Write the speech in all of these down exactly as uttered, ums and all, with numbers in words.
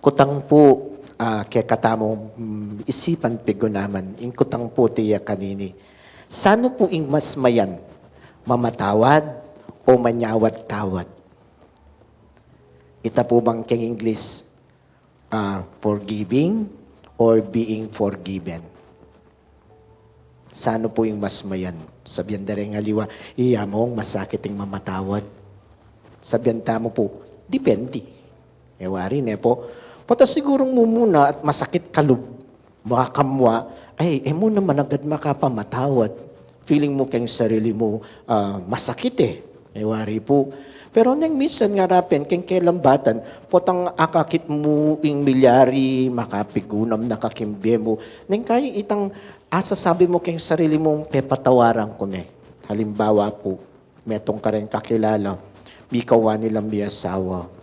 Kutang pu, ah, kekatamu, mm, isipan, pigunaman, ing kutang pu tiya kanini. Sanu pu ing mas mayan, mamatawad o manyawad-tawad? Ita pu bang keng English, ah, forgiving or being forgiven? Sanu pu ing mas mayan? Sabian da reng aliwa, iya mong masakit ing mamatawad. Sabian tamu pu, depende. E wari ne pu. Pota sigurung mumuna at masakit ka lub, makamwa, ay, e mu naman agad makapamatawad. Feeling mu keng sarili mu, ah, masakit e. E wari pu. Pero neng minsan ngara pin, keng kelambatan, potang akakit mu ing milyari, makapigunam na ka king bie mu. Neng kai itang asasabi mu keng sarili mung pepatawaran ku ne. Halimbawa pu, metung kareng kakilala, mikawa ne lang miasawa.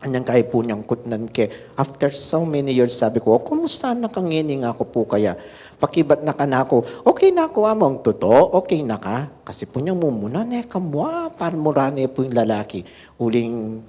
Anyang kai pu nyang kutnan ke, after so many years, sabi ku, "O, kumusta na ka ngeni?" ngaku pu kaya. Pakibat na kanaku, "Okay na ku, among." "Tutu, okay na ka?" Kasi pu nyang mumuna, ne kamwa, parmura ne pu ing lalaki. Uling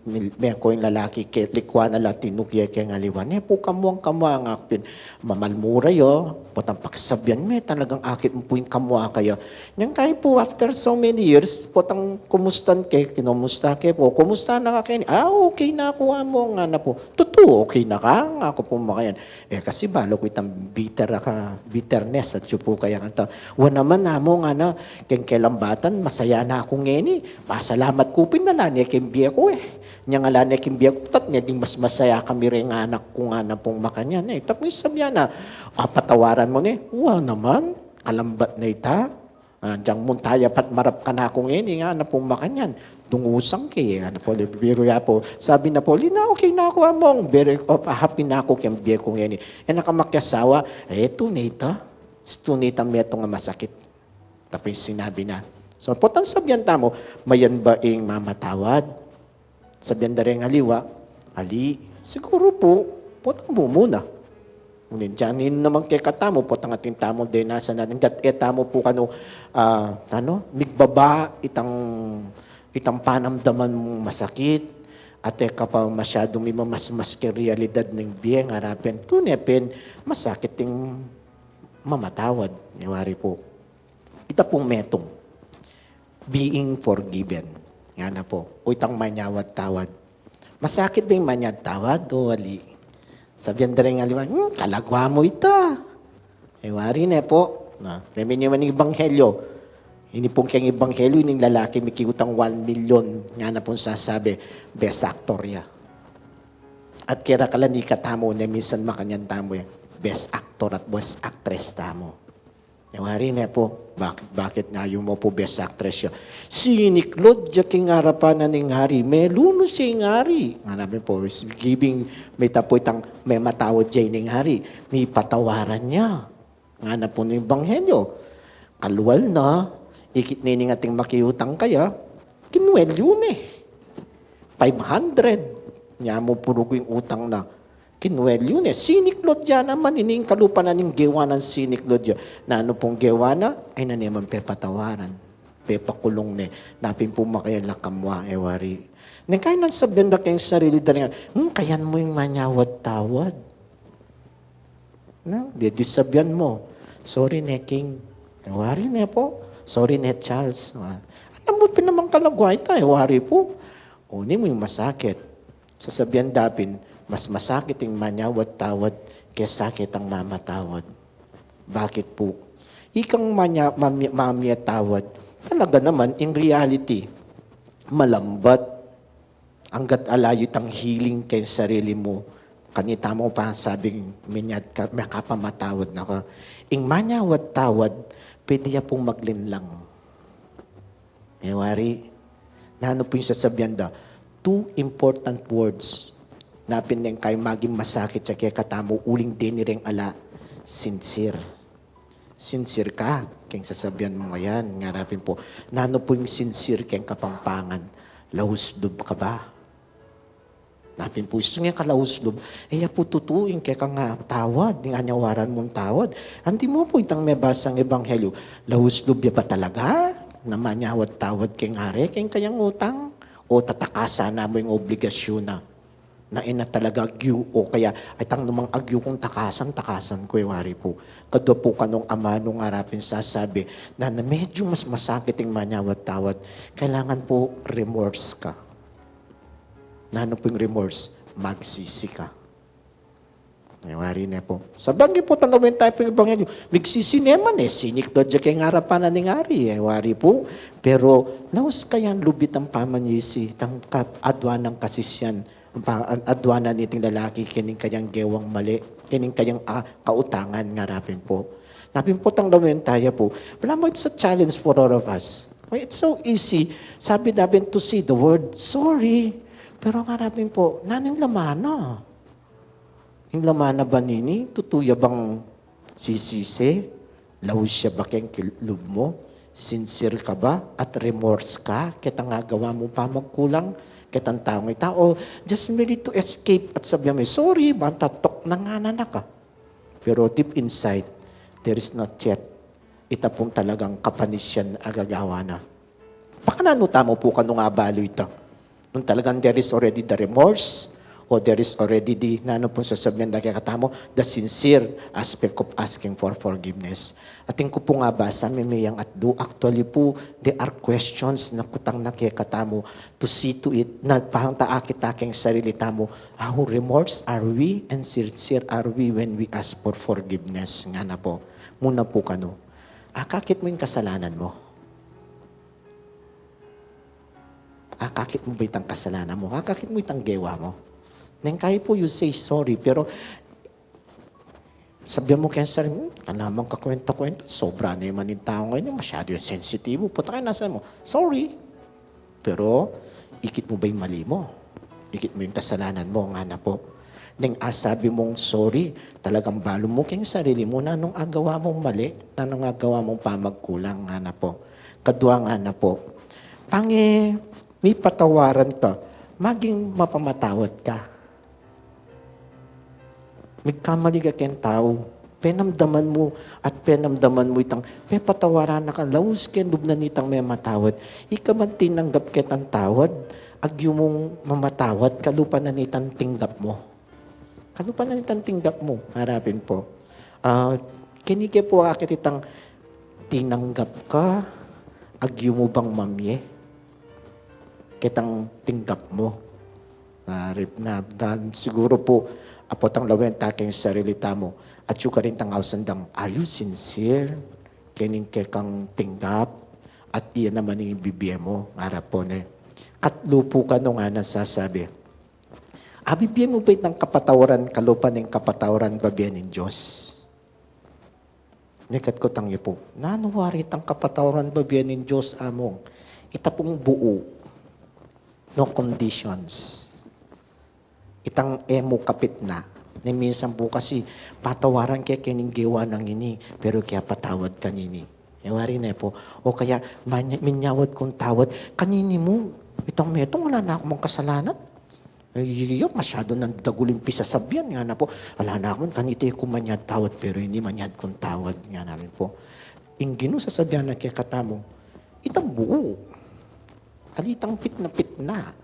mil-, meko ing lalaki ke, likwa na la tinukye keng aliwa. "Ne pu kamwang-kamwa," ngaku pin, "mamalmura yu." Potang pakisabian me, talagang akit mu pu ing kamwa kaya. Nyang kai pu, after so many years, potang kumustan ke, kinumusta ke pu, "Kumusta na ka keni?" "Ah, okay na ku, among," ngana pu. "Tutu, okay na ka?" ngaku pu makanyan. E kasi balu ku itang bitter aka, bitterness at yu pu kaya kanta. "Wa naman, among, ngana, keng kelambatan, masaya na ku ngeni. Pasalamat ku pin ala ne keng bie ku e. Nyang ala ne keng bie ku, tat ne ding mas masaya kami reng anak ku," ngana pung makanyan e. Tapos sabian na, "Ah, patawaran mu ne?" "Wa naman, kalambat na ita. Ah, dyang munta ya pat marap kanaku ngeni," ngana pung makanyan. "Dungusan ke e," ngana pu, biru ya pu. Sabi na pu, "Lina, okay na ku, among. Very, oh, happy na ku keng bie ku ngeni." E na ka makiasawa, e, tune ita. Tune itang metung a masakit. Tapos sinabi na. So, potang sabian tamu, mayan ba ing mamatawad? Sabian da reng aliwa, "Ali, siguru pu, potang mumuna." Ngunit dyan, ing naman kekatamu, potang atin tamu, de nasa na, ngat e tamu pu kanu, ah, ano, migbaba itang, itang panamdaman mung masakit, at e ka pa masyadu mimamasmas keng realidad ning bie, ngara pin, tune pin, masakit ing mamatawad, e wari pu. Ita pung metung, being forgiven. Ngana pu, o itang manyawad-tawad. Masakit ba ing manyawad-tawad o ali? Sabian da reng aliwa, "Hmm, kalagwa mu ita." E wari ne pu. Na, remeni naman ing ebanghelyo. Ini pung keng ebanghelyo, ining lalaki mikiutang one million. Ngana pung sasabi, best actor ya. At kera kalan ikatamu, ne minsan makanyan tamu e. Best actor at best actress tamu. E wari ne pu, bakit, bakit na yu mu pu best actress ya? Siniklod ya king arapan na ning hari, melunus ya ing hari. Ngana pin pu, is giving, mita pu itang mematawad ya ining hari, mipatawaran ya. Ngana pu ning ebanghelyo, kalual na, ikit ne ning ating makiutang kaya, kinwelyu ne. Five hundred. Nya mu pu rugu ing utang na. Kinwelyu ne, siniklod ya naman, ining kalupa na ning gewa nang siniklod ya. Nanu pung gewa na? Ay na ne man pepatawaran. Pepakulung ne. Napin pu makanyan la kamwa, e wari. Neng kayan nang sabian da keng sarili da reng, "Hmm, kayan mu ing manyawad-tawad." Na, de di sabian mu, "Sorry ne, King." E wari ne pu, "Sorry ne, Charles." Ah, anu mu pin naman kalagwa ita, e wari pu. O, ini mu ing masakit. Sasabian da pin, mas masakit ing manyawad-tawad kesa ketang mamatawad. Bakit pu? Ikang manya-, mamya-, mamyatawad, talaga naman, in reality, malambat. Anggat ala yu itang healing keng sarili mu, kanita mu pa sabing minyad ka, makapamatawad na ka. Ing manyawad-tawad, pwede ya pung maglinlang. E wari, nanu pu ing sasabian da? Two important words. Napin neng kai maging masakit ya kekatamu uling deni reng ala, sincere. Sincere ka keng sasabian mu ngayan, ngara pin pu. Nanu pu ing sincere keng Kapampangan? Laus lub ka ba? Napin pu, isu nge ka laus lub, e ya pu tutu ing kekang, ah, tawad, ing anyawaran mung tawad. Anti mu pu itang mebasang ebanghelyu, laus lub ya ba talaga na manyawad-tawad keng ari keng kayang utang? O tatakasan na mu ing obligasyun na? Na ina talaga agyu, o kaya ay tang numang agyu kung takasan, takasan ku, e wari pu. Kadua pu kanung amanu nga rapin sasabi na, na medyo mas masakit ing manyawad-tawad. Kailangan pu remorse ka. Nanu pu ing remorse? Magsisi ka. E wari ne pu. Sabyan pu, tanggapan tayu pu ing ebanghelyu. Migsisi ne man, e sinikdo ya keng arapan na ning Ari, e wari pu. Pero laus kayang lubid ing pamanyisi, tang ka-, adwa nang kasisian, pa-, adwa na niting lalaki kening kayang gewang mali, kening kayang, ah, kautangan, nga rapin pu. Napin pu, tanggapan taya pu. Balamu it's a challenge for all of us. Why it's so easy, sabi nabin, to say the word sorry. Pero nga rapin pu, nanu ing laman na? Ing laman na ba nini, tutu ya bang sisisi? Laus ya ba keng lub mu? Sincere ka ba at remorse ka ketang agawa mung pamagkulang ketang taung ita? O just merely to escape at sabyan mu, "Sorry," banta tok na ngana na ka. Pero deep inside, there is not yet ita pung talagang kapanisian a gagawa na. Pakananu tamu pu kanung abalu ita? Nung talagang there is already the remorse, o there is already the, nanu pung sasabyan da kekatamu, the sincere aspect of asking for forgiveness. Atin ku pung abasa, mimiyang atdu, actually pu, there are questions na kutang na kekatamu to see to it, na pangta akit ta keng sarili tamu, how remorse are we and sincere are we when we ask for forgiveness? Ngana pu, muna pu kanu, akakit mu ing kasalanan mu? Akakit mu ba itang kasalanan mu? Akakit mu itang gewa mu? Neng kayi pu, you say sorry, pero sabyan mu keng sarili mu, "Hmm, kanaman kakwenta-kwenta, sobra ne man ing tau ngeni, masyadu yang sensitibo." Pota kaya nasa mu, "Sorry." Pero ikit mu ba ing mali mu? Ikit mu ing kasalanan mu, ngana pu. Neng asabi mung sorry, talagang balu mu keng sarili mu, nanung agawa mung mali, nanung agawa mung pamagkulang, ngana pu. Kadua, ngana pu, pange mipatawaran ka, maging mapamatawad ka. Migkamali ka keng tau, penamdaman mu at penamdaman mu itang pepatawaran na ka, laus keng lub na nitang mematawad. Ika man tinanggap ketang tawad, agyu mung mamatawad, kalupa na nitang tinggap mu. Kalupa na nitang tinggap mu, harapin pu. Ah, keni ke pu akit itang tinanggap ka, agyu mu bang mamye ketang tinggap mu? Na, na, na, siguru pu, apot ang lawen ta keng sarili tamu, at yu karin tang ausan dang, are you sincere kening kekang tinggap? At iya naman ing ibibie mu, ngara pu ne. Katlu pu kanu, ngana sasabi, abibie mu ba itang kapatawaran kalupa ning kapatawaran babie ning Dios? Mekad ku tang ipu, nanu wari itang kapatawaran babie ning Dios, among? Ita pung buu, no conditions. Itang e mu kapitna. Ni minsan pu kasi, patawaran ke kening gewa nang ini, pero kaya patawad kanini. E wari ne pu. O kaya, manya-, minyawad kung tawad kanini mu. Itang metung, ala na ku mang kasalanan. Ay, iya, masyadu nang dagul ing pisasabyan, ngana pu. Ala na ku man, kanita e ku manyad tawad, pero ini manyad kung tawad, ngana mi pu. Ing Ginu sasabian na kekatamu, itang buu. Ali itang pitna-pitna.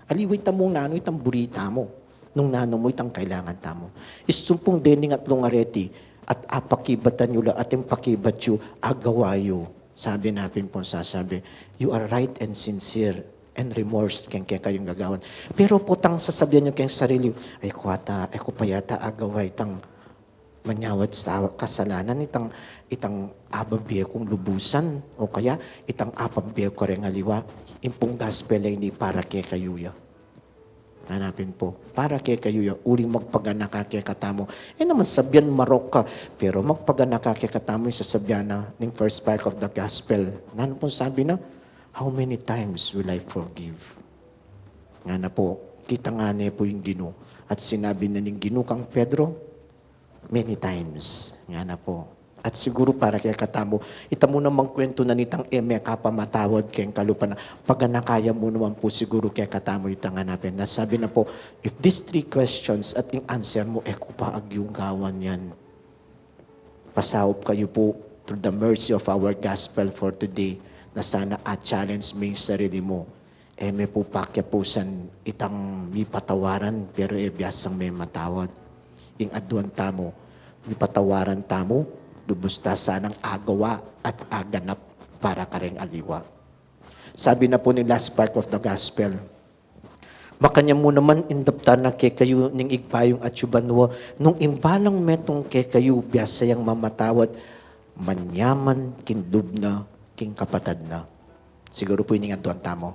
Ali wa ita mung nanu itang buri tamu. Nung nanu mu itang kailangan tamu. Isumpung dening atlung areti, at apakibatan yu la, at ing pakibat yu, agawa yu. Sabi na pin pung sasabi, you are right and sincere and remorse keng kekayung gagawan. Pero potang sasabian yu keng sarili yu, ay, e ku ata, e ku pa yata agawa itang manyawad sa kasalanan, itang, itang ababie kung lubusan, o kaya itang ababie ku reng aliwa, ing pung gospel a ini para kekayu ya. Ngana pin pu, para kekayu ya, uling magpaganaka kekatamu. E naman sabian marok ka, pero magpaganaka kekatamu, ing sasabian na ning first part of the gospel. Nanu pung sabi na? How many times will I forgive? Ngana pu, kitang ngana pu ing Ginu. At sinabi na ning Ginu kang Pedro, many times, ngana pu. At siguru para kekatamu, ita mu namang kwentu na nitang e me kapamatawad keng kalupa na, paganaka ya mu naman pu siguru kekatamu itang ngana pin. Na sabi na pu, if these three questions at ing answer mu, e ku pa agyung gawan yan, pasaup kayu pu through the mercy of our gospel for today, na sana a-challenge mu ing sarili mu. E me pu pakiapusan itang mipatawaran, pero e biasang mematawad. Ing aduan tamu, mipatawaran tamu, lubus ta sanang agawa at aganap para kareng aliwa. Sabi na pu ning last part of the gospel, makanyan mu naman indaptan na kekayu ning Ibpa yung atsu banua, nung ing balang metung kekayu biasa yang mamatawad, manyaman king lub na king kapatad na. Siguru pu ini ing aduan tamu.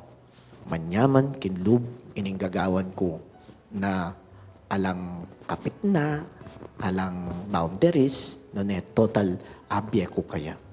Manyaman king lub ining gagawan ku na alang kapitna, alang boundaries, nune total abie ku kaya.